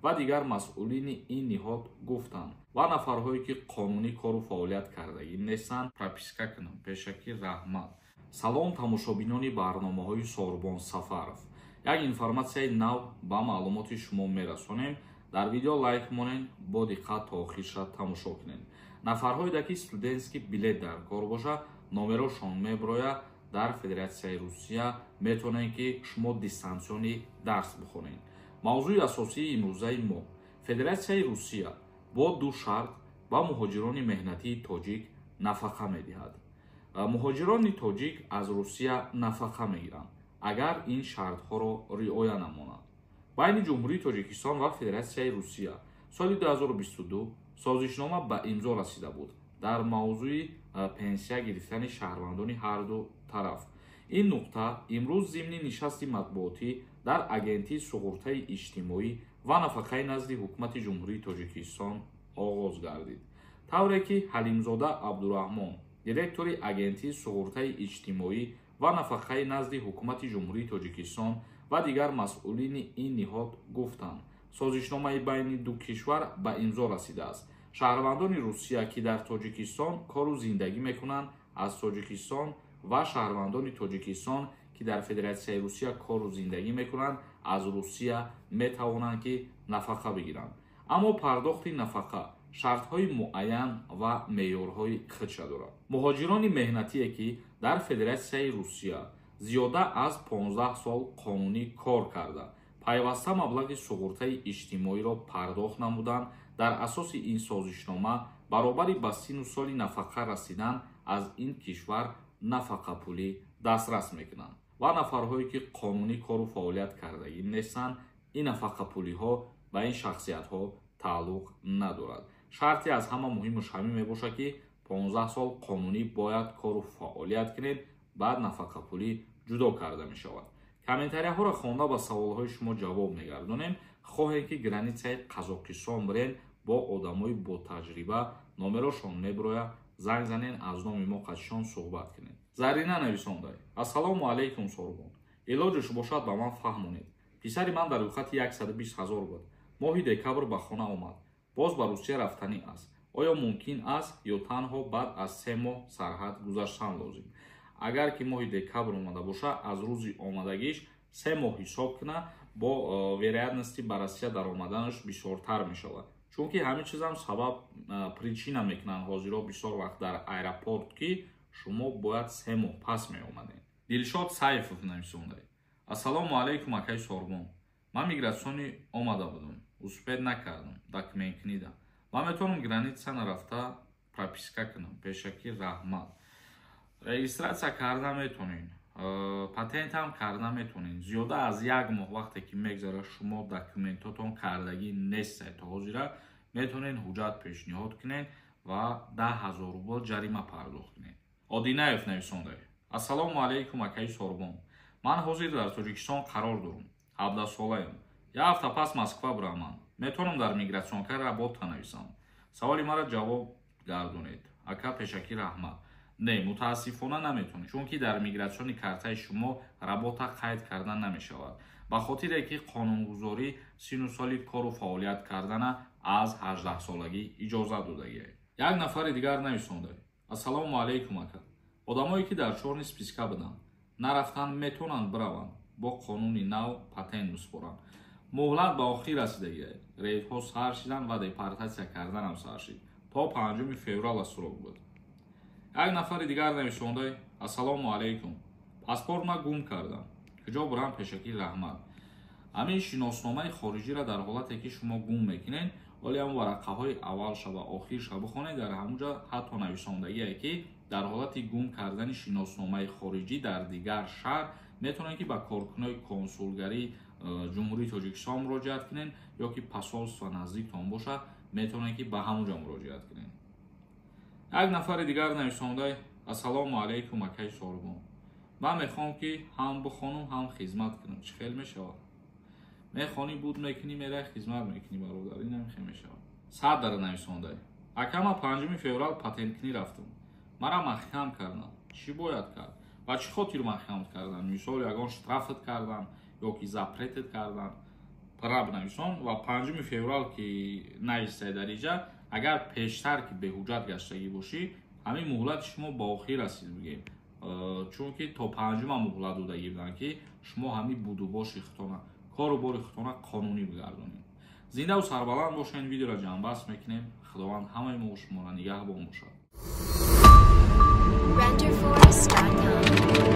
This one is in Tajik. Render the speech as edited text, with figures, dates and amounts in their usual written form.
Ва дигар масъулини ин ниҳод гуфтанд. Ва нафарҳое, ки қонунӣ кору фаъолият кардагӣ нестанд, прописка кунанд. Пешакӣ раҳмат. Салом, тамошобинони барномаҳои Сорбон Сафаров. Як информатсияи нав ба маълумоти шумо мерасонем. Дар видео лайк монед, бо диққат то охирша тамошо кунед. Нафарҳое, ки студентский билет дар кор боша, номерошон меброяд. Дар Федератсияи Русия метавонед, ки шумо дистанционный дарс бихонед. Мавзӯи асосии имрӯзаи мо: Федератсияи Русия бо ду шарт ба муҳоҷирони меҳнатии тоҷик нафақа медиҳад. Муҳоҷирони тоҷик аз Русия нафақа мегиранд, агар ин шартҳоро риоя намонанд. Байни Ҷумҳурии Тоҷикистон ва Федератсияи Русия соли 2022 созишнома ба имзо расида буд дар мавзӯи пенсия гирифтани шаҳрвандони ҳарду тараф. Ин нуқта имрӯз зимни нишасти матбуотӣ дар Агентии суғуртаи иҷтимоӣ ва нафақаи назди Ҳукумати Ҷумҳурии Тоҷикистон оғоз гардид. Тавре ки Ҳалимзода Абдураҳмон, директори Агентии суғуртаи иҷтимоӣ ва нафақаи назди Ҳукумати Ҷумҳурии Тоҷикистон ва дигар масъулини ин ниҳод гуфтанд, созишномаи байни ду кишвар ба имзо расидааст. Шаҳрвандони Русия, ки дар Тоҷикистон кору зиндагӣ мекунанд, аз Тоҷикистон ва шаҳрвандони Тоҷикистон, ки дар Федератсияи Русия кору зиндагӣ мекунанд, аз Русия метавонанд, ки нафақа бигиранд. Аммо пардохти нафақа шартҳои муайян ва меъёрҳои худша дорад. Муҳоҷирони меҳнатие, ки дар Федератсияи Русия зиёда аз 15 сол қонунӣ кор карда, пайваста маблағи суғуртаи иҷтимоиро пардохт намуданд, дар асоси ин созишнома баробари ба сину соли нафақа расидан аз ин кишвар нафақапулӣ дастрас мекунанд. Ва нафарҳое, ки қонунӣ кору фаъолият кардагӣ нестанд, ин нафақапулиҳо ба ин шахсиятҳо тааллуқ надорад. Шарти аз ҳама муҳимуш ҳамин мебошад, ки 15 сол қонунӣ бояд кору фаъолият кунед, баъд нафақапулӣ ҷудо карда мешавад. Комментарияҳоро хонда, ба саволҳои шумо ҷавоб мегардонем. Хоҳем, ки границаи Қазоқистон бирен, бо одамои ботаҷриба, номерошон меброяд, занг занен, аз номи мо қатишон суҳбат кунед. Зарина нависондай: «Ассалому алайкум, Сорбон, илоҷаш бошад, ба ман фаҳмонед. Писари ман дар рӯйхати 120 ҳазор буд, моҳи декабр ба хона омад, боз ба Русия рафтанӣ аст. Оё мумкин аст ё танҳо баъд аз 3 моҳ сарҳад гузаштан лозим?» Агар ки моҳи декабр омада боша, аз рӯзи омадагиш 3 моҳ ҳисоб куна, бо вероятности ба Россия даромаданаш бисёртар мешавад, чунки ҳамин чизам сабаб, причина мекунанд ҳозиро бисёр вақт дар аэропорт, ки шумо бояд 3 моҳ пас меомадед. Дилшод Сайфов нависондай: «Ассалому алайкум, акаи Сорбон, ман миграционный омада будам, успеть накардам документ книда. Ман метавонам граница нарафта прописка кунам? Пешакӣ раҳмат». Регистрация карда метонед, патентам карда метонед. Зиёда аз як моҳ вақте ки мегзара, шумо документотон кардагӣ нестед то ҳозира, метавонед ҳуҷҷат пешниҳод кунед ва 10 000 рубл ҷарима пардохт кунед. Одинаев нависондай: «Ассалому алайкум, акаи Сорбон, ман ҳозир дар Тоҷикистон қарор дорам, 17-солаям, як ҳафта пас Москва биравам. Метавонам дар миграционка работа нависам? Саволи маро ҷавоб гардонед, ака, пешакӣ раҳмат». Не, мутаассифона наметавонед, чунки дар миграционный картаи шумо работа қайд карда намешавад, ба хотире ки қонунгузорӣ сину соли кору фаъолият кардана аз 18-солагӣ иҷозат додагиа. Як нафари дигар нависонда: «Ассалому алайкум, ака, одамое ки дар чёрный списка буданд, нарафтан, метавонанд бираванд, бо қонуни нав патент бисупоранд?» Муҳлат ба охир расидагиа, рейдҳо сар шиданд ва депортатсия карданам сар шид. То 5 феврала срок буд. Як нафари дигар нависонда: «Ассалому алайкум, паспорт ма гум кардам, куҷо бурам? Пешакӣ раҳмат». Ҳамин шиносномаи хориҷиро дар ҳолате ки шумо гум мекунед, вале ҳамн варақаҳои аввалша ва охирша бихонед. Дар ҳамунҷа ҳатто нависондагие, ки дар ҳолати гум кардани шиносномаи хориҷӣ дар дигар шаҳр метавонед, ки ба коркунои консулгарии Ҷумҳурии Тоҷикистон муроҷиат кунед ё ки посольство наздиктон бошад, метавонед, ки ба ҳамунҷа муроҷиат кунед. Як нафари дигар нависондай: «Ассалому алайкум, акаи Сорбон, ман мехоҳам, ки ҳам бихонам, ҳам хизмат кунам, чӣ хел мешавад?» Мехонӣ, буд мекунӣ, мерай, хизмат мекунӣ, бародар, ин намехел мешавад. Садр нависондай: «Ака, ман 5 феврал патенткунӣ рафтам, мара маҳкам кардам, чӣ бояд кард?» Ба чӣ хотир маҳкам кардан? Мисол, ягон штрафат кардан ё ки запретат кардан? пара бинависон ва 5 феврал ки навистай дар иҷа, агар пештар ки беҳуҷҷат гаштагӣ бошӣ, ҳамин муҳлати шумо ба охир расид бигем, чунки то панҷума муҳлат додагӣ буданд, ки шумо ҳамин будубоши худтона, кору бори худтона қонунӣ бигардонед. Зиндаву сарбаланд бошед. Видеоро ҷамъбаст мекунем. Худованд ҳамаи мо шуморо нигаҳбон бошад. Renderforest.com.